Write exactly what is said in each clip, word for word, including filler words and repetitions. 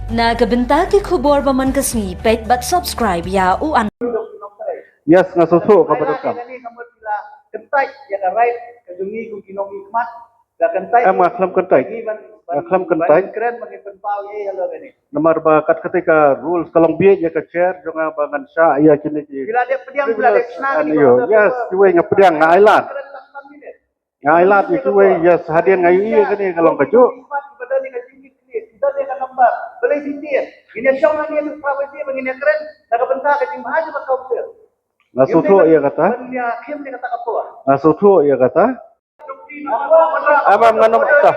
Na ka bynta ki khubor ba man ka sngi, peit bad subscribe ïa u an. Yes, nga sngewthuh kaba donkam. Kyntait ïa ka right ka jong ngi kum ki nongmihkhmat. Em, nga khlem kyntait. Nga khlem kyntait. Namar ba kat kata ka rules ka long bieit ïa ka chair jong nga ba ngan shah ïa kine ki. Yes, kiwei nga pdiang, nga ailad. Nga ailad ïa kiwei, yes, hadien nga ïohi ïa kane ka long kajuh. Nga sngewthuh ïa kata. Nga sngewthuh ïa kata. Amam nga nang ta.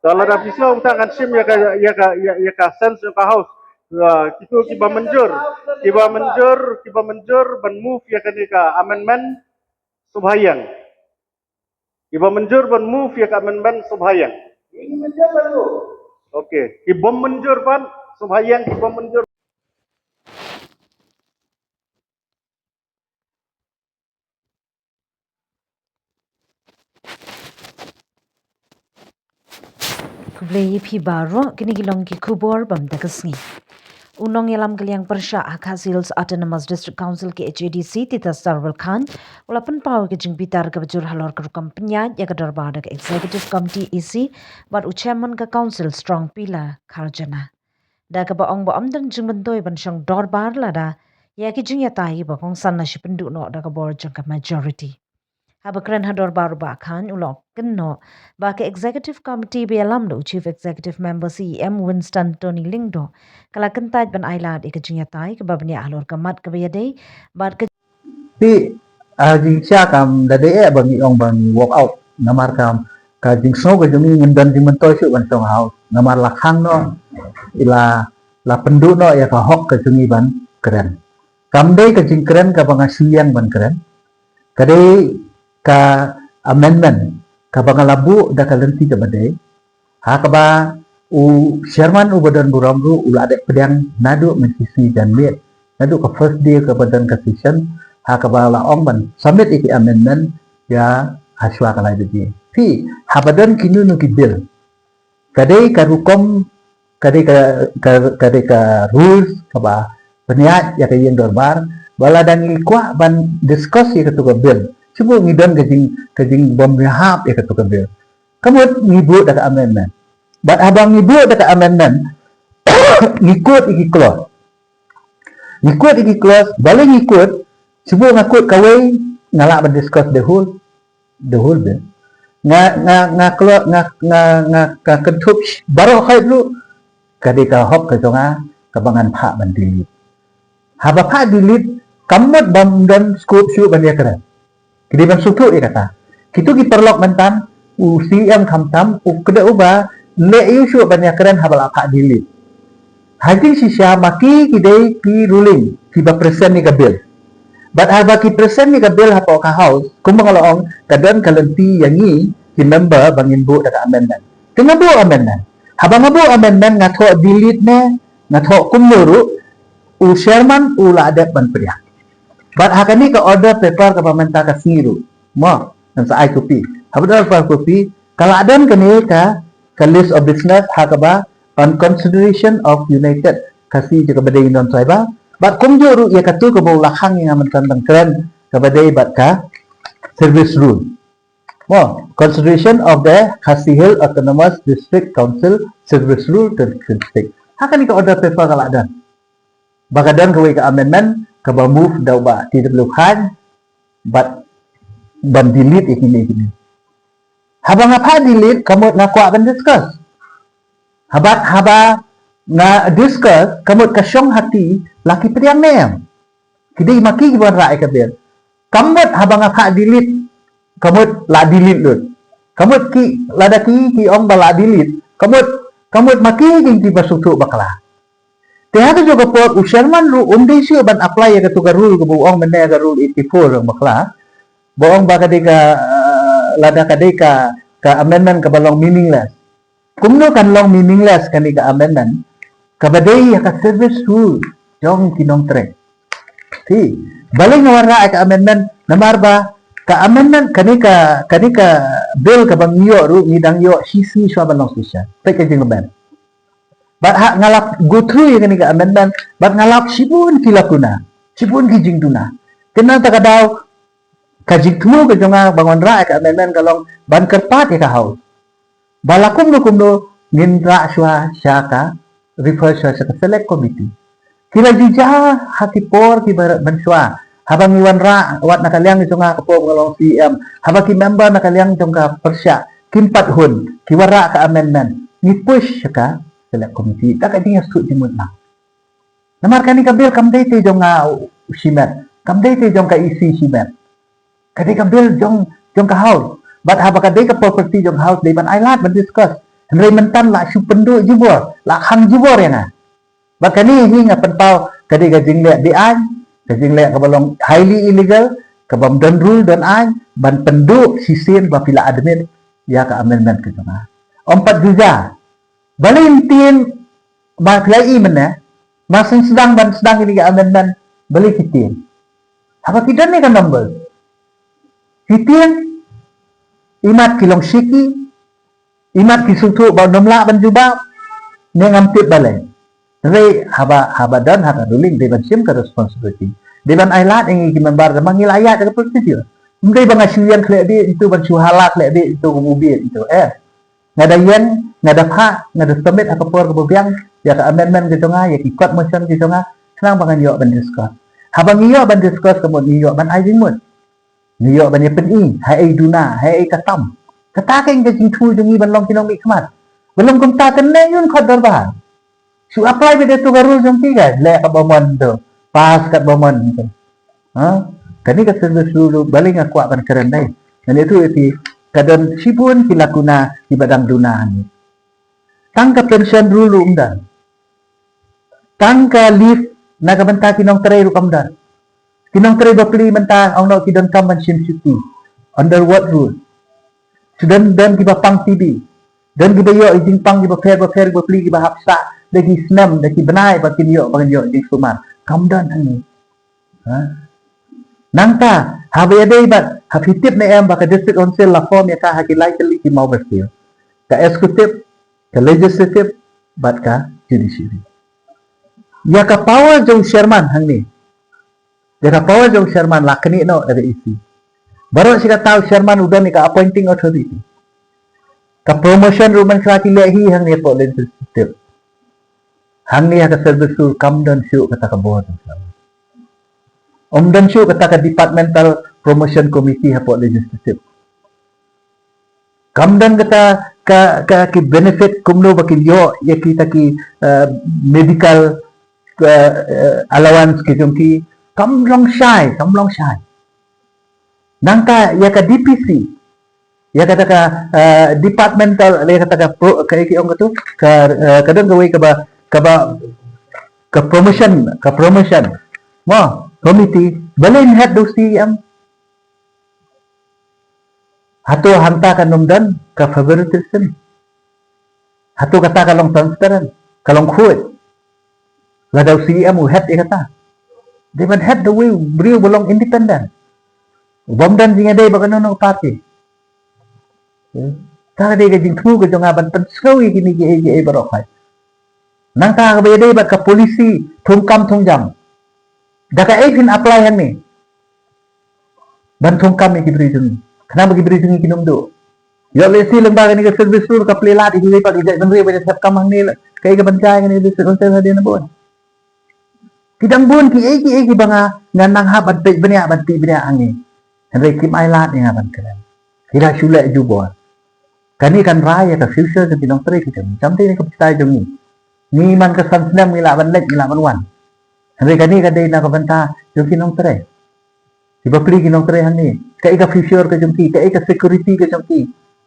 Te lada phi sngew mynta ngan shim ïa ka, ïa ka, ïa, ïa ka sense jong ka house. Ïa, kito kiba mynjur, kiba mynjur, kiba mynjur ban move ïa kane ka amendment, sngewbha ïeng. Kiba mynjur ban move ïa ka amendment, sngewbha ïeng. Okay, kibym mynjur pat, sngewbha ïeng, kibym mynjur. Khublei ïa phi baroh, kine ki long ki khubor ba mynta ka sngi. U nongïalam ka liang pyrshah ha Khasi Hills Autonomous District Council, K H A D C, Tita Sarwel Khan, u la pynpaw ïa ka jingbitar kaba jur halor ka rukom pynïaid ïa ka dorbar da ka Executive Committee, E C, bad u Chairman ka Council, Strong Pillar, Kharjana. Da kaba ong ba ym don jingmyntoi ban shong dorbar lada ïa ki jingïatai ba kongsan la shu pynduh noh da ka bor jong ka majority. Haba kren ha dorbar u Bah Khan u la kynnoh ba ka Executive Committee ba ïalam da u Chief Executive Member, C E M, Winston Tony Lyngdoh, ka la kyntait ban ailad ïa ka jingïatai kaba bniah halor ka mat kaba ïadei bad ka Te, ah, jingshisha kam da dei eh ba ngi ong ba ngi walk out. Namar kam, ka jingsngew ka jong ngi ngim don jingmyntoi shuh ban shong ha house. Namar la khang noh, i la, la pynduh noh ïa ka hok ka jong ngi ban kren. Kam dei ka jingkren kaba nga shu ïeng ban kren. Ka dei ka amendment kaba nga la buh da ka lynti kaba dei. Ha kaba u chairman uba don burom ruh u la dep pdiang naduh mynshisngi janmiet. Naduh ka first day kaba don ka session, ha kaba la ong ban submit ïa ki amendment ïa hashwa ka lai baje. Phi, haba don kino kino ki bill, ka dei ka rukom, ka dei ka, ka, ka dei ka rules kaba pynïaid ïa ka ïing dorbar, ba lada ngi kwah ban discuss ïa kato ka bill, shu buh, ngi don ka jing, ka jingbymhap ïa kato ka bill. Ka mut ngi buh da ka amendment. Bad haba ngi buh da ka amendment, ngi quote ïa ki clause. Ngi quote ïa ki clause, balei ngi quote, shu buh, nga quote kawei, nga lah ban discuss the whole, the whole bill. Nga, nga, nga quote, nga, nga, nga, nga kynthup baroh khoit ruh, ka dei ka hok ka jong nga, kaba ngan phah ban delete. Haba phah delete, kam mut bym don scope shuh ban ïakren. Ki dei ban sngewthuh ïa kata. Kito ki paralok mynta, u C E M khamtam u kdew uba leh ïa u shuh ban ïakren haba la phah delete. Ha jingshisha ma ki ki dei ki ruling kiba present ïa ka bill. Bad haba ki present ïa ka bill hapoh ka house, kumba nga la ong, ka don ka lynti ïa ngi ki member ba ngin buh da ka amendment. Te nga buh amendment. Haba nga buh amendment, nga thoh delete ne, nga thoh kumno ruh, u chairman u la dep ban pdiang. Bad ha kane ka order paper kaba mynta ka sngi ruh, mo, ngan sa ai copy. Haba don order paper copy, ka la don kane ka, ka list of business ha kaba on consideration of United Khasi Jaintia Bhoi National Tribal. Bad kumjuh ruh ïa kato kaba u la khang ïa nga mynta ban kren, kaba dei bad ka service rule. Mo, consideration of the Khasi Hills Autonomous District Council Service Rule twenty twenty-six. Ha kane ka order paper ka la don. Ba ka don kawei ka amendment kaba move da u Bah T W Khan, bad ban delete ïa kine kine. Haba nga phah delete, ka mut nga kwah ban discuss. Haba, haba nga discuss, ka mut ka shong ha ki, la ki pdiang ne em. Ki dei ma ki kiban rah ïa ka bill. Ka mut haba nga phah delete, ka mut la delete lut. Ka mut ki, lada ki, ki ong ba la delete, ka mut, ka mut ma ki ki, kiba sngewthuh bakla. Te ha kajuh ka por u chairman ruh um dei shuh ban apply ïa kato ka rule kaba u ong mynne, ka rule eighty-four, ong bakla. Ba ong ba ka dei ka, uh, lada ka dei ka, ka amendment kaba long meaningless. Kumno kan long meaningless kane ka amendment kaba dei ïa ka service rule jong ki nongtrei? Te balei nga wanrah ïa ka amendment? Namar ba ka amendment, kane ka, kane ka bill kaba ngi ïoh ruh, ngi dang ïoh shi sngi shuwa ban long session. Peit ka jingkmen. Bad ha nga la go through ïa kane ka amendment, bad nga la shibun ki lacuna, shibun ki jingduna. Te na kata ka daw, ka jingthmu ka jong nga ba ngan wanrah ïa ka amendment ka long ban kyrpad ïa ka House ba la kumno kumno ngin rah shuwa sha ka, refer shuwa sha ka select committee. Ki la ju jia ha ki por ki ba mynshuwa, haba ngi wanrah wat na ka liang jong nga ka por ba nga long C E M, haba ki member na ka liang jong ka pyrshah kim pat hun, ki wanrah ka amendment, ngi push sha ka select committee da ka jingïasuk jingmut lang. Namar kane ka bill kam dei te jong nga shimet, kam dei te jong ka E C shimet. Ka dei ka bill jong, jong ka House. Bad haba ka dei ka property jong ka House, dei ban ailad ban discuss. Hynrei mynta la shu pynduh jubor, la khang jubor ïa nga. Bad kane hi nga pynpaw ka dei ka jingleh be-aiñ, ka jingleh kaba long highly illegal, kaba ym don rule don aiñ, ban pynduh shisien ba phi la admit ïa ka amendment ka jong nga. Ym pat ju jia. Balei ktien, ma phi la ïohi mynne, ma sdang ban sdang ïa kane ka amendment, balei ki tieng? Haba ki don ne ka number. Ki tieng, imat ki long shaky, imat ki sngewthuh ba ym lah ban jubab, ne ngam tip balei. Hynrei haba, haba don ha ka ruling, dei ban shim ka responsibility, dei ban ailad ïa ngi ki member, da ma ngi la ïaid da ka procedure. Ym dei ba nga shu ïeng khleh beit ïa uto, ban shu hala khleh beit ïa uto, ka movie ïa uto, eh. Nga da ïeng, nga da phah, nga da submit ha ka por kaba biang ïa ka amendment ka jong nga, ïa ki court motion ki jong nga, khnang ba ngan ïoh ban discuss. Haba ngi ïoh ban discuss, ka mut ngi ïoh ban ai jingmut, ngi ïoh ban ïa pyni ha ei duna, ha ei ka tam. Kata ka ïa ka jingthmu jong ngi ban long ki nongmihkhmat. Ba long kumta te ne ïun khot dorbar. Shu apply beit da tu ka rule jong ki, ka leh katba mon tu, pass katba mon tu. Ha? Kane ka service rule, balei nga kwah ban kren dei. Ngan ïathuh ïa phi, ka don shibun ki lacuna kiba dang duna hangne. Tang ka pension rule ruh ym don. Tang ka leave na ka bynta ki nongtrei ruh kam don. Ki nongtrei bapli mynta ong noh ki donkam ban shim shuti. Under what rule? Shu don, don kiba pang T B. Don kiba ïoh jingpang kiba pher bapher, bapli, kiba hap sah da ki snem, da ki bnai ba kin ïoh, ba kin ïoh jingsumar. Kam don hangne. Ha? Nangta, haba ïadei bad, ha phi tip ne em ba ka District Council la form ïa ka ha ki lai tylli ki Mawbasir. Ka executive, ka legislative, bad ka judiciary. Ïa ka power jong u chairman hangne. Ïa ka power jong u chairman la knieh noh da ka E C. Baroh shi katta u chairman u don ïa ka appointing authority. Ka promotion ruh mynshuwa ki leh hi hangne hapoh legislative. Hangne ha ka service rule kam don shuh kata ka bor. Ym don shuh kata ka departmental promotion committee hapoh legislative. Kam don kata ka, ka ki benefit kumno ba kin ïoh ïa kita ki, eh, medical, eh, eh, allowance ki jong ki. Kam long shai, kam long shai. Nangta ïa ka D P C, ïa kata ka, eh, departmental, ïa kata ka pro-, ka, ki ong katu, ka, eh, ka don kawei kaba, kaba, ka promotion, ka promotion. Mo, committee, balei head da u C E M. Hato hangta kan ym don ka favoritism? Hato kata ka long transparent, ka long khuid? Lada u C E M u head ïa kata, dei ban head da uwei u briew ba long independent, u bym don jingïadei bad kano kano ka party. Ka dei ka jingthmu ka jong nga ban pynsngew ïa kine kiei kiei baroh. Nangta kaba ïadei bad ka policy thungkam thungjam, da kaei phin apply hangne ban thungkam ïa ki briew jong ngi, khnang ba ki briew jong ngi kin ym duh. Ïoh lehse lyngba kane ka service rule ka plie lad ïa kiwei pat ki jaitbynriew ba ïa thep kam hangne, kaei kaban jia ïa kane ka district council hadien nabun. Ki dang bun kiei kiei kiba nga, nga nang hap ban peit bniah, ban tih bniah hangne. Hynrei kim ailad ïa nga ban kren. Ki la shu leh jubor. Kane kan rai ïa ka future jong ki nongtrei ki jong ngi. Kam dei na ka bynta jong ngi. Ngi man ka san snem ngi lah ban leit, ngi lah ban wan. Hynrei kane ka dei na ka bynta jong ki nongtrei. Ki bapli ki nongtrei hangne, kaei ka future ka jong ki, kaei ka security ka jong ki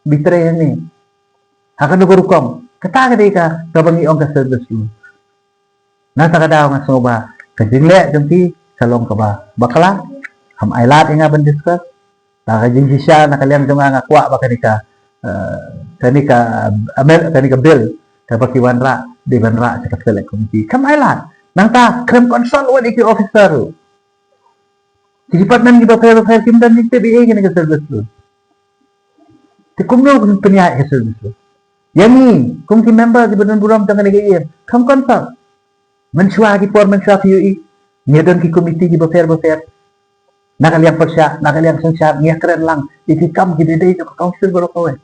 ba trei hangne. Ha kano ka rukom? Kata ka dei ka, kaba ngi ong ka service rule. Na kata ka daw nga sngew ba ka jingleh jong ki ka long kaba bakla. Kam ailad ïa nga ban discuss. Ba ka jingshisha na ka liang jong nga, nga kwah ba kane ka, eh, kane ka, eh, amel-, kane ka bill kaba ki wanrah, dei ban rah sha ka select committee. Kam ailad. Nangta khlem consult wat ïa ki officer ruh. Ki department kiba pher bapher kim don jingtip ei ei ïa kane ka service rule. Te kumno kin pynïaid ka service rule? Ïa ngi kum ki member kiba don burom tang kane ka ïing, kham consult. Mynshuwa ki por, mynshuwa phi ïohi, ngi don ki komiti kiba pher ba pher. Na ka liang pyrshah, na ka liang synshar, ngi ïa kren lang ïa ki kam ki dei dei jong ka council baroh kawei.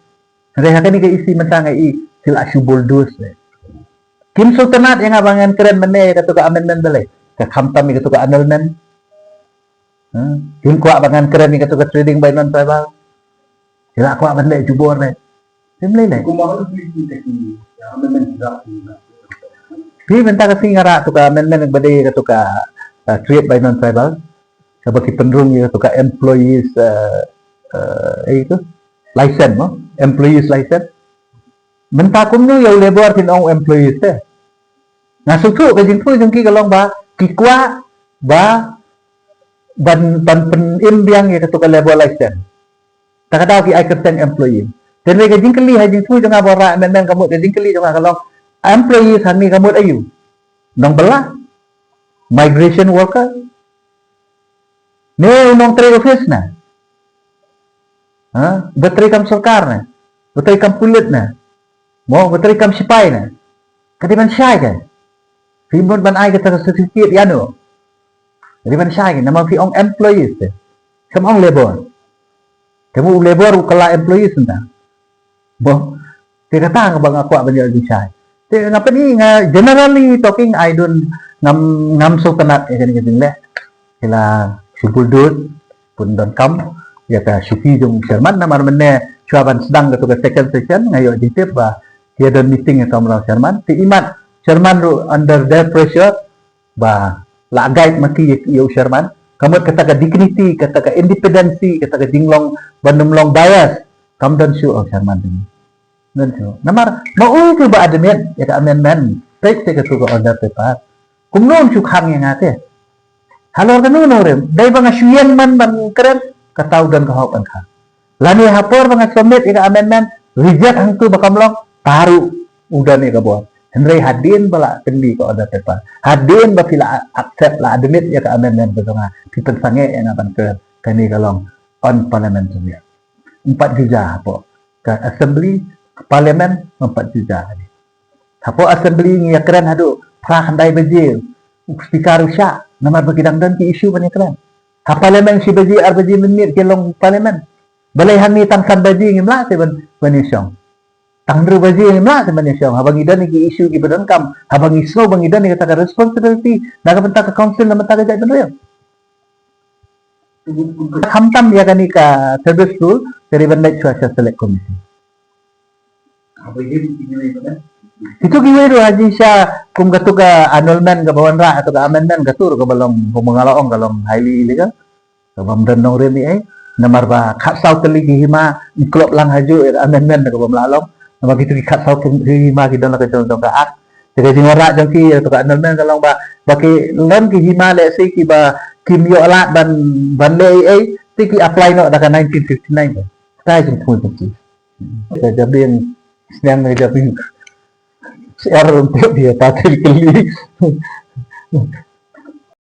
Hynrei ha kane ka issue mynta nga i ki la shu bulldoze ne. Kim sngewtynnat ïa nga ba ngan kren mynne ïa kato ka amendment, balei ka khamtam ïa kato ka annulment. Hmm? Kim kwah ba ngan kren ïa kato ka trading by non-tribal. Ki la kwah ban leh jubor ne. Kim leh leh. Phi mynta ka sngi nga rah to ka amendment ba dei kato ka, uh, trade by non-tribal. Kaba ki pynrung ïa kato ka employees, uh, uh, eh, itu license mo, employees license. Mynta kumno ïa u labour phin ong employees te? Nga sngewthuh ka jingthoh jong ki ka long ba ki kwah ba ban, ban pynim biang ïa kato ka labour license. Ta ka daw ki ai kyrteng employee. Te ka jingkylli ha jingthoh jong nga ba rah amendment ka mut, ka jingkylli jong nga ka long, employees hangne ka mut aïu? Nongbylla? Migration worker? Ne u nongtrei office ne? Ha? Ba trei kam sorkar ne? Ba trei kam pulit ne? Mo, ba trei kam sipai ne? Ka dei ban shai ka. Phi mut ban ai kata ka certificate ïano? Ka dei ban shai ka. Namar phi ong employees te. Kam ong labour. Te mo u labour u kylla employees nta. Mo, te kata nga ba nga kwah ban ïoh jingshai. Te nga pyni nga generally talking, I don't, ngam, ngam sngewtynnat ïa kane ka jingleh. Ki la shu bulldoze, pyndonkam kam ïa ka shuki jong u chairman, namar mynne shuwa ban sdang kato ka second session nga ïoh jingtip ba ki ïa don meeting ïa ka mraw chairman. Te imat chairman ruh under their pressure ba la guide ma ki ïa u chairman. Ka mut kata ka dignity, kata ka independency, kata ka jinglong ban ym long bias kam don shuh ha u chairman. Don shuh. Namar ma u te ba admit ïa ka amendment, peit te kato ka order paper. Kumno un shu khang ïa nga te? Halor kano kano ruh. Dei ba nga shu ïeng man ban kren, kata u don ka hok ban khang. Lane ha por ba nga submit ïa ka amendment, reject hangto ba kam long, ta ruh u don ïa ka bor. Hynrei hadien ba la pynmih ka order paper, hadien ba phi la accept, la admit ïa ka amendment ka jong nga, phi pynsangeh ïa nga ban kren, kane ka long unparliamentary. Ym pat kija hapoh ka assembly, ka parliament, ym pat kija. Hapoh assembly ngi ïa kren haduh phra khyndai baje, u speaker u shah, namar ba ki dang don ki issue ban ïa kren. Ha parliament shi baje ar baje mynmiet ki long parliament. Balei hangne tang san baje ngim lah te ban, ban ïa shong. Tang hynriew baje ngim lah te ban ïa shong. Haba ngi don ki issue kiba donkam, haba ngi sngew ba ngi don kata ka responsibility na ka bynta ka council, na ka bynta ka jaitbynriew. Khamtam ïa kane ka service rule, ka dei ban leit shuwa sha select committee. Kito kiwei ruh ha jingshisha kum kato ka annulment kaba wanrah, kato ka amendment, kato ruh kaba long, kumba nga la ong, ka long highly illegal. Kaba ym don nongrim ei ei. Namar ba khatsaw tylli ki hima ym klop lang hajuh ïa ka amendment kaba ym lah long. Namar kito ki khatsaw tylli hima ki don la ka jong, jong ka act. Te ka jingwanrah jong ki ïa kato ka annulment ka long ba, ba ki don ki hima lehse kiba kim ïoh lad ban, ban leh ei ei, te ki apply noh da ka nineteen fifty-nine. Ka jingthmu jong ki. Ka jabieng, sniang ka jabieng. Sher ruh pynbiang ta tylli.